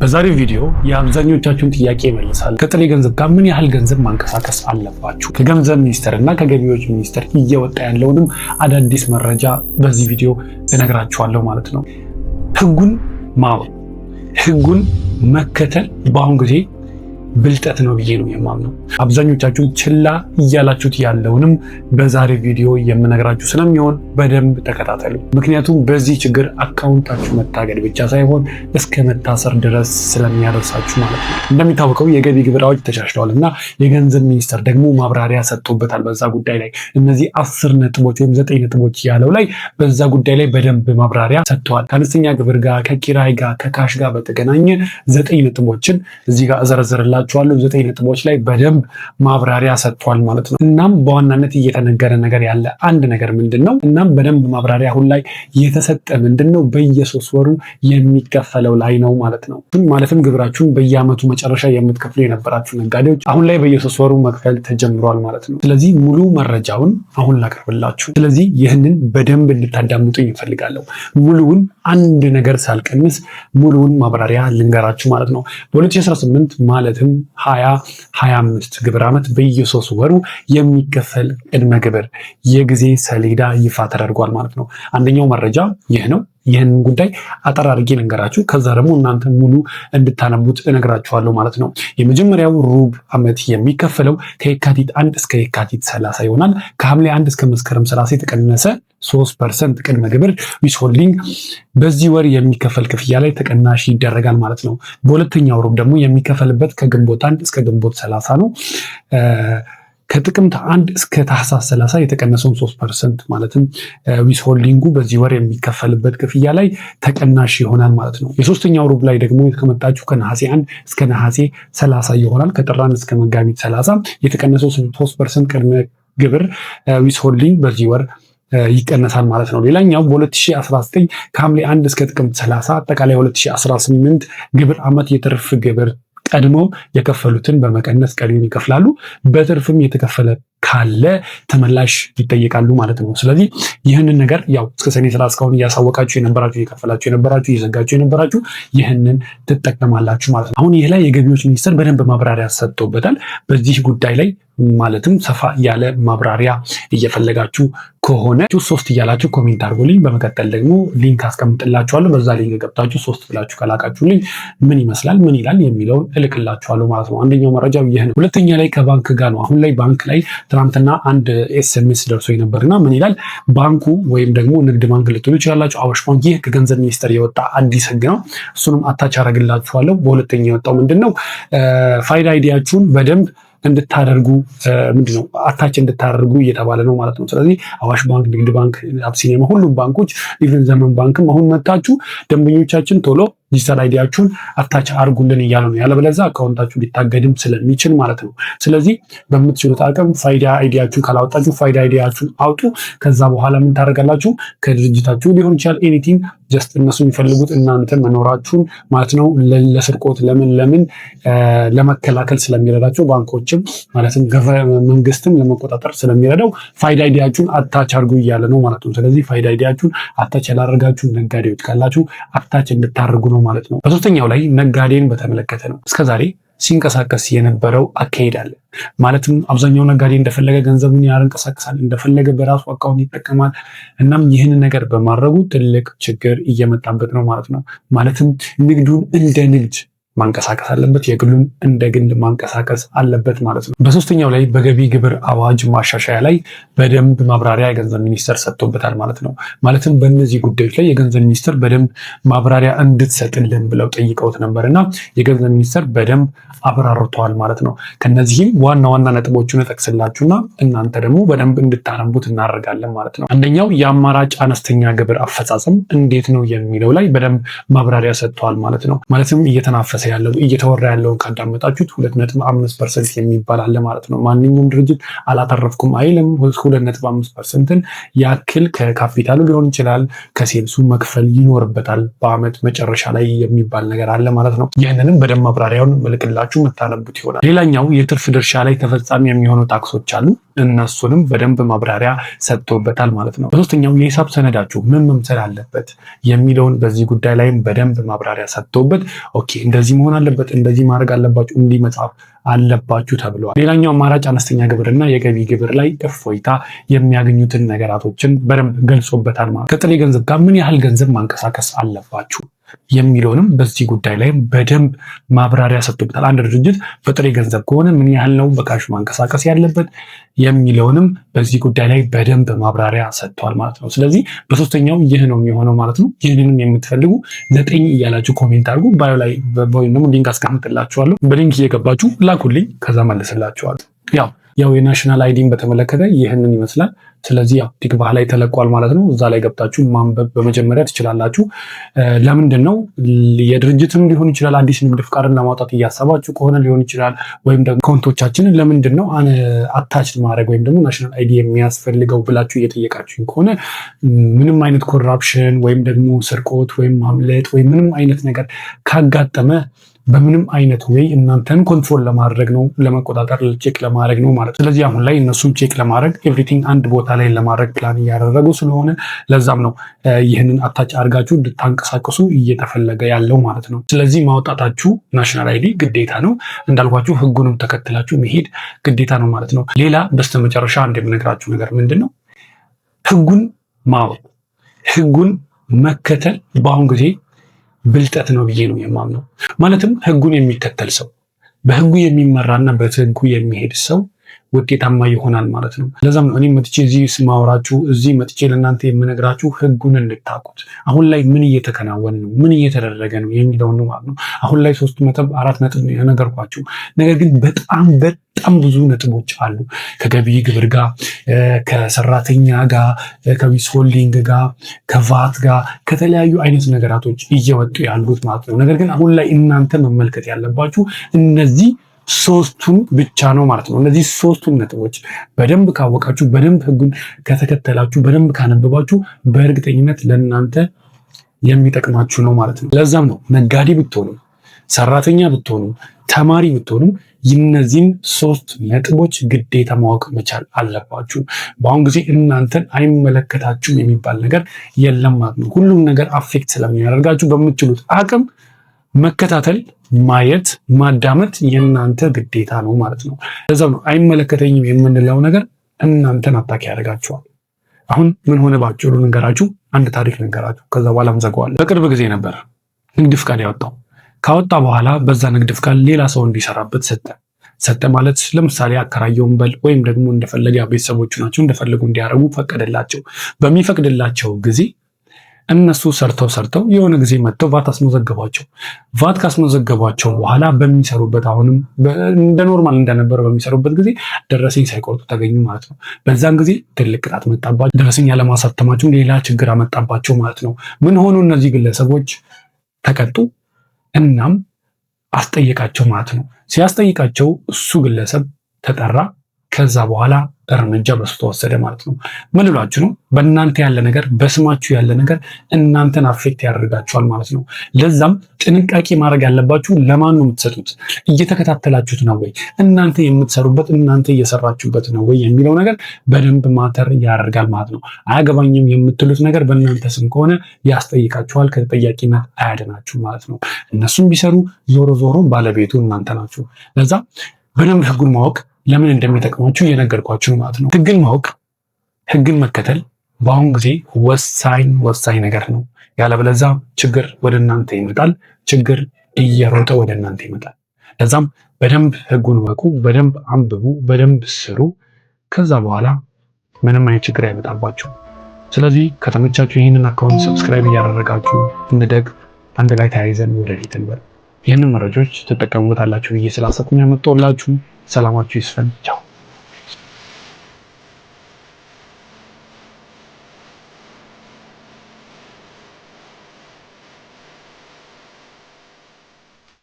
በዛሬው ቪዲዮ የአብዛኞቻችሁን ጥያቄ ይመልሳል። ከጥሬ ገንዘብ ጋር ምን ያህል ገንዘብ ማንቀሳቀስ አለባችሁ? ከገንዘብ ሚኒስቴር እና ከገቢዎች ሚኒስቴር እየወጣ ያለውንም አዳዲስ መረጃ በዚህ ቪዲዮ እነግራችኋለሁ ማለት ነው። ህጉን ማወቅ፣ ህጉን መከተል በአሁን ጊዜ ብልጠት ነው ብዬ ነው የማምነው። አብዛኞቻችሁ ችላ እያላችሁት ያለውንም በዛሬ ቪዲዮ የምነግራችሁ ስለሚሆን በደንብ ተከታተሉ። ምክንያቱም በዚህ ችግር አካውንታችሁ መታገድ ብቻ ሳይሆን እስከ መታሰር ድረስ ስለሚያደርሳችሁ ማለት ነው። እንደሚታወቀው የገቢ ግብር አዋጅ ተሻሽለዋል እና የገንዘብ ሚኒስቴር ደግሞ ማብራሪያ ሰጥቶበታል በዛ ጉዳይ ላይ። እነዚህ 10 ነጥቦች ወይም 9 ነጥቦች ያለው ላይ በዛ ጉዳይ ላይ በደንብ ማብራሪያ ሰጥተዋል። ከአነስተኛ ግብር ጋር፣ ከኪራይ ጋር፣ ከ cash ጋር በተገናኘ 9 ነጥቦችን እዚህ ጋር እዘረዝርላችኋለሁ። 9 ነጥቦች ላይ በደንብ ማብራሪያ ሰጥቷል ማለት ነው። እናም በዋናነት እየተነገረ ነገር ያለ አንድ ነገር ምንድን ነው? እናም በደንብ ማብራሪያ አሁን ላይ የተሰጠ ምንድን ነው? በየሶስት ወሩ የሚከፈለው ላይ ነው ማለት ነው። ማለትም ግብራችሁን በየዓመቱ መጨረሻ የምትከፍሉ የነበራችሁ ነጋዴዎች አሁን ላይ በየሶስት ወሩ መክፈል ተጀምሯል ማለት ነው። ስለዚህ ሙሉ መረጃውን አሁን ላቀርብላችሁ። ስለዚህ ይህንን በደንብ እንድታዳምጡኝ እፈልጋለሁ። ሙሉውን አንድ ነገር ሳልቀንስ ሙሉውን ማብራሪያ ልንገራችሁ ማለት ነው። በ2018 ማለትም 2025 ግብር ዓመት በየሶስት ወሩ የሚከፈል ቅድመ ግብር የጊዜ ሰሌዳ ይፋ ተደርጓል ማለት ነው። አንደኛው መረጃ ይህ ነው። ይህንን ጉዳይ አጠር አድርጌ ልንገራችሁ፣ ከዛ ደግሞ እናንተ ሙሉ እንድታነቡት እነግራችኋለሁ ማለት ነው። የመጀመሪያው ሩብ ዓመት የሚከፈለው ከየካቲት 1 እስከ የካቲት 30 ይሆናል። ከሐምሌ 1 እስከ መስከረም 30 የተቀነሰ 3% ቅድመ ግብር withholding በዚህ ወር የሚከፈል ክፍያ ላይ ተቀናሽ ይደረጋል ማለት ነው። በሁለተኛው ሩብ ደግሞ የሚከፈልበት ከግንቦት 1 እስከ ግንቦት 30 ነው። ከጥቅምት 1 እስከ ታህሳስ 30 የተቀነሰውን 3% ማለትም withholding ኡ በዚህ ወር የሚከፈልበት ክፍያ ላይ ተቀናሽ ይሆናል ማለት ነው። የሶስተኛው ሩብ ላይ ደግሞ ከመጣችሁ ከነሐሴ 1 እስከ ነሐሴ 30 ይሆናል። ከጥር 1 እስከ መጋቢት 30 የተቀነሰው 3% ቅድመ ግብር withholding በዚህ ወር ይቀነሳል ማለት ነው። ሌላኛው በ2019 ከሐምሌ 1 እስከ ጥቅምት 30 አጠቃላይ 2018 ግብር ዓመት የትርፍ ግብር ቀድሞ የከፈሉትን በመቀነስ ቀሪውን ይከፍላሉ። በትርፍም የተከፈለ ካለ ተመላሽ ይጠየቃሉ ማለት ነው። ስለዚህ ይህንን ነገር ያው እስከ ሰኔ 30 እስካሁን እያሳወቃችሁ የነበራችሁ፣ እየከፈላችሁ የነበራችሁ፣ እየዘጋችሁ የነበራችሁ ይህንን ትጠቀማላችሁ ማለት ነው። አሁን ይህ ላይ የገቢዎች ሚኒስቴር በደንብ ማብራሪያ ሰጥቶበታል። በዚህ ጉዳይ ላይ ማለትም ሰፋ ያለ ማብራሪያ እየፈለጋችሁ ከሆነ ሶስት እያላችሁ comment አድርጉልኝ። በመቀጠል ደግሞ link አስቀምጥላችኋለሁ። በዛ link ገብታችሁ ሶስት ብላችሁ ከላካችሁልኝ ምን ይመስላል፣ ምን ይላል የሚለውን እልክላችኋለሁ ማለት ነው። አንደኛው መረጃው ይህ ነው። ሁለተኛ ላይ ከባንክ ጋር ነው። አሁን ላይ ባንክ ላይ ትናንትና አንድ SMS ደርሶ ነበርና ምን ይላል? ባንኩ ወይም ደግሞ ንግድ ባንክ ልትሉ ይችላላችሁ፣ አዋሽ ባንክ። ይህ ከገንዘብ ሚኒስቴር የወጣ አዲስ ህግ ነው። እሱንም attach አደርግላችኋለሁ። በሁለተኛ የወጣው ምንድን ነው? ፋይዳ ID ያችሁን በደንብ እንድታደርጉ፣ ምንድነው፣ attach እንድታደርጉ እየተባለ ነው ማለት ነው። ስለዚህ አዋሽ ባንክ፣ ንግድ ባንክ፣ አብሲኒያ፣ ሁሉም ባንኮች፣ even ዘመን ባንክም አሁን መታችሁ ደንበኞቻችን ቶሎ digital ID ያችሁን attach አድርጉልን እያሉ ነው። ያለበለዚያ አካውንታችሁ ሊታገድም ስለሚችል ማለት ነው። ስለዚህ በምትችሉት አቅም ፋይዳ ID ያችሁን ካላወጣችሁ ፋይዳ ID ያችሁን አውጡ። ከዛ በኋላ ምን ታደርጋላችሁ? ከድርጅታችሁ ሊሆን ይችላል፣ anything፣ just እነሱ የሚፈልጉት እናንተ መኖራችሁን ማለት ነው። ለስርቆት ለምን ለምን ለመከላከል ስለሚረዳቸው፣ ባንኮችም ማለትም መንግስትም ለመቆጣጠር ስለሚረዳው ፋይዳ ID ያችሁን attach አድርጉ እያለ ነው ማለት ነው። ስለዚህ ፋይዳ ID ያችሁን attach ያላደረጋችሁ ነጋዴዎች ካላችሁ attach እንድታደርጉ ነው ማለት ነው። በሶስተኛው ላይ ነጋዴን በተመለከተ ነው። እስከዛሬ ሲንቀሳቀስ የነበረው አካሄድ አለ። ማለትም አብዛኛው ነጋዴ እንደፈለገ ገንዘቡን ያንቀሳቅሳል፣ እንደፈለገ በራሱ አካውንት ይጠቀማል። እናም ይህንን ነገር በማድረጉ ትልቅ ችግር እየመጣበት ነው ማለት ነው። ማለትም ንግዱን እንደ ንግድ ማንቀሳቀስ አለበት፣ የግሉን እንደ ግል ማንቀሳቀስ አለበት ማለት ነው። በሶስተኛው ላይ በገቢ ግብር አዋጅ ማሻሻያ ላይ በደንብ ማብራሪያ የገንዘብ ሚኒስቴር ሰጥቶበታል ማለት ነው። ማለትም በእነዚህ ጉዳዮች ላይ የገንዘብ ሚኒስቴር በደንብ ማብራሪያ እንድትሰጥልን ብለው ጠይቀውት ነበር እና የገንዘብ ሚኒስቴር በደንብ አብራርተዋል ማለት ነው። ከነዚህም ዋና ዋና ነጥቦቹን እጠቅስላችሁና እናንተ ደግሞ በደንብ እንድታነቡት እናደርጋለን ማለት ነው። አንደኛው የአማራጭ አነስተኛ ግብር አፈጻጸም እንዴት ነው የሚለው ላይ በደንብ ማብራሪያ ሰጥተዋል ማለት ነው። ማለትም እየተናፈሰ ያለው እየተወራ ያለውን ካዳመጣችሁት 2.5% የሚባል አለ ማለት ነው። ማንኛውም ድርጅት አላተረፍኩም አይልም። 2.5%ን ያክል ከካፒታሉ ሊሆን ይችላል ከ sales ኡ መክፈል ይኖርበታል በአመት መጨረሻ ላይ የሚባል ነገር አለ ማለት ነው። ይህንንም በደንብ ማብራሪያውን ምልክላችሁ የምታነቡት ይሆናል። ሌላኛው የትርፍ ድርሻ ላይ ተፈጻሚ የሚሆኑ ታክሶች አሉ። እነሱንም በደንብ ማብራሪያ ሰጥቶበታል ማለት ነው። በሶስተኛው የሂሳብ ሰነዳችሁ ምን መምሰል አለበት የሚለውን በዚህ ጉዳይ ላይም በደንብ ማብራሪያ ሰጥቶበት okay እንደዚህ መሆን አለበት፣ እንደዚህ ማድረግ አለባችሁ፣ እንዲህ መጻፍ አለባችሁ ተብለዋል። ሌላኛው አማራጭ አነስተኛ ግብርና የገቢ ግብር ላይ እፎይታ የሚያገኙትን ነገራቶችን በደንብ ገልጾበታል ማለት። ከጥሬ ገንዘብ ጋር ምን ያህል ገንዘብ ማንቀሳቀስ አለባችሁ የሚለውንም በዚህ ጉዳይ ላይ በደንብ ማብራሪያ ሰጥቶበታል። አንድ ድርጅት በጥሬ ገንዘብ ከሆነ ምን ያህል ነው በ cash ማንቀሳቀስ ያለበት የሚለውንም በዚህ ጉዳይ ላይ በደንብ ማብራሪያ ሰጥቷል ማለት ነው። ስለዚህ በሶስተኛው ይህ ነው የሚሆነው ማለት ነው። ይህንንም የምትፈልጉ 9 እያላችሁ comment አድርጉ። Bio ላይ ወይም ደግሞ link አስቀምጥላችኋለሁ። በ link እየገባችሁ ላኩልኝ፣ ከዛ መልስላችኋለሁ። ያው የ national ID ን በተመለከተ ይህንን ይመስላል። ስለዚህ ያው ቲክቫህ ላይ ተለቋል ማለት ነው። እዛ ላይ ገብታችሁ ማንበብ በመጀመሪያ ትችላላችሁ። ለምንድን ነው የድርጅትም ሊሆን ይችላል፣ አዲስ ንግድ ፍቃድን ለማውጣት እያሰባችሁ ከሆነ ሊሆን ይችላል፣ ወይም ደግሞ account ኦቻችንን ለምንድን ነው attach ማድረግ ወይም ደግሞ national ID የሚያስፈልገው ብላችሁ እየጠየቃችሁ ከሆነ ምንም አይነት corruption ወይም ደግሞ ስርቆት ወይም ማምለጥ ወይም ምንም አይነት ነገር ካጋጠመ በምንም አይነት ወይ እናንተን control ለማድረግ ነው፣ ለመቆጣጠር check ለማድረግ ነው ማለት ነው። ስለዚህ አሁን ላይ እነሱም check ለማድረግ everything አንድ ቦታ ላይ ለማድረግ ፕላን እያደረጉ ስለሆነ ለዛም ነው ይህንን attach አድርጋችሁ እንድታንቀሳቀሱ እየተፈለገ ያለው ማለት ነው። ስለዚህ ማውጣታችሁ national ID ግዴታ ነው። እንዳልኳችሁ ህጉንም ተከትላችሁ መሄድ ግዴታ ነው ማለት ነው። ሌላ በስተመጨረሻ እንደምነግራችሁ ነገር ምንድን ነው? ህጉን ማወቅ ህጉን መከተል በአሁን ጊዜ ብልጠት ነው ብዬ ነው የማምነው። ማለትም ህጉን የሚከተል ሰው፣ በህጉ የሚመራና በህጉ የሚሄድ ሰው ውጤታማ ይሆናል ማለት ነው። ለዛም ነው እኔ መጥቼ እዚህ ማውራችሁ፣ እዚህ መጥቼ ለእናንተ የምነግራችሁ ህጉን እንድታውቁት፣ አሁን ላይ ምን እየተከናወነ ነው፣ ምን እየተደረገ ነው የሚለውን ነው ማለት ነው። አሁን ላይ 3 ነጥብ 4 ነጥብ ነው የነገርኳችሁ። ነገር ግን በጣም በጣም ብዙ ነጥቦች አሉ። ከገቢ ግብር ጋር፣ ከሰራተኛ ጋር፣ ከ withholding ጋር፣ ከቫት ጋር፣ ከተለያዩ አይነት ነገራቶች እየወጡ ያሉት ማለት ነው። ነገር ግን አሁን ላይ እናንተ መመልከት ያለባችሁ እነዚህ 3ቱን ብቻ ነው ማለት ነው። እነዚህ 3ቱን ነጥቦች በደንብ ካወቃችሁ፣ በደንብ ህጉን ከተከተላችሁ፣ በደንብ ካነበባችሁ በእርግጠኝነት ለእናንተ የሚጠቅማችሁ ነው ማለት ነው። ለዛም ነው ነጋዴ ብትሆኑ፣ ሰራተኛ ብትሆኑ፣ ተማሪ ብትሆኑ እነዚህን 3 ነጥቦች ግዴታ ማወቅ መቻል አለባችሁ። በአሁን ጊዜ እናንተን አይመለከታችሁም የሚባል ነገር የለም ማለት ነው። ሁሉም ነገር affect ስለሚያደርጋችሁ በምትችሉት አቅም መከታተል፣ ማየት፣ ማዳመጥ የእናንተ ግዴታ ነው ማለት ነው። ለዛም ነው አይመለከተኝም የምንለው ነገር እናንተን attack ያደርጋችኋል። አሁን ምን ሆነ ባጭሩ ልንገራችሁ፣ አንድ ታሪክ ልንገራችሁ፣ ከዛ በኋላ እንዘጋዋለን። በቅርብ ጊዜ ነበር ንግድ ፍቃድ ያወጣው። ካወጣ በኋላ በዛ ንግድ ፍቃድ ሌላ ሰው እንዲሰራበት ሰጠ። ሰጠ ማለት ለምሳሌ አከራየውን በል ወይም ደግሞ እንደፈለገ ቤተሰቦቹ ናቸው እንደፈለጉ እንዲያደርጉ ፈቀደላቸው። በሚፈቅድላቸው ጊዜ እነሱ ሰርተው ሰርተው የሆነ ጊዜ መጥተው ቫት አስመዘገቧቸው። ቫት ካስመዘገቧቸው በኋላ በሚሰሩበት አሁንም እንደ normal እንደነበረ በሚሰሩበት ጊዜ ደረሰኝ ሳይቆርጡ ተገኙ ማለት ነው። በዛን ጊዜ ትልቅ ቅጣት መጣባቸው። ደረሰኝ ያለማሳተማቸው ሌላ ችግር አመጣባቸው ማለት ነው። ምን ሆኑ? እነዚህ ግለሰቦች ተቀጡ። እናም አስጠየቃቸው ማለት ነው። ሲያስጠይቃቸው እሱ ግለሰብ ተጠራ። ከዛ በኋላ እርምጃ በሱ ተወሰደ ማለት ነው። ምን ልላችሁ ነው? በእናንተ ያለ ነገር፣ በስማችሁ ያለ ነገር እናንተን affect ያደርጋችኋል ማለት ነው። ለዛም ጥንቃቄ ማድረግ ያለባችሁ ለማን ነው የምትሰጡት? እየተከታተላችሁት ነው ወይ? እናንተ የምትሰሩበት እናንተ እየሰራችሁበት ነው ወይ የሚለው ነገር በደንብ matter ያደርጋል ማለት ነው። አያገባኝም የምትሉት ነገር በእናንተ ስም ከሆነ ያስጠይቃችኋል፣ ከተጠያቂነት አያድናችሁ ማለት ነው። እነሱም ቢሰሩ ዞሮ ዞሮ ባለቤቱ እናንተ ናችሁ። ለዛ በደንብ ህጉን ማወቅ ለምን እንደሚጠቅማችሁ እየነገርኳችሁ ማለት ነው። ህግን ማወቅ፣ ህግን መከተል በአሁን ጊዜ ወሳኝ ወሳኝ ነገር ነው። ያለበለዚያ ችግር ወደ እናንተ ይመጣል። ችግር እየሮጠ ወደ እናንተ ይመጣል። ለዛም በደንብ ህጉን ወቁ፣ በደንብ አንብቡ፣ በደንብ ስሩ። ከዛ በኋላ ምንም አይነት ችግር አይመጣባችሁ። ስለዚህ ከተመቻችሁ ይህንን account subscribe እያደረጋችሁ እንደግ፣ አንድ ላይ ተያይዘን ወደፊት እንበል። ይህንን መረጃዎች ትጠቀሙበታላችሁ ብዬ ስላሰብኩኝ ያመጣሁላችሁ። ሰላማችሁ ይስፈን። ቻው።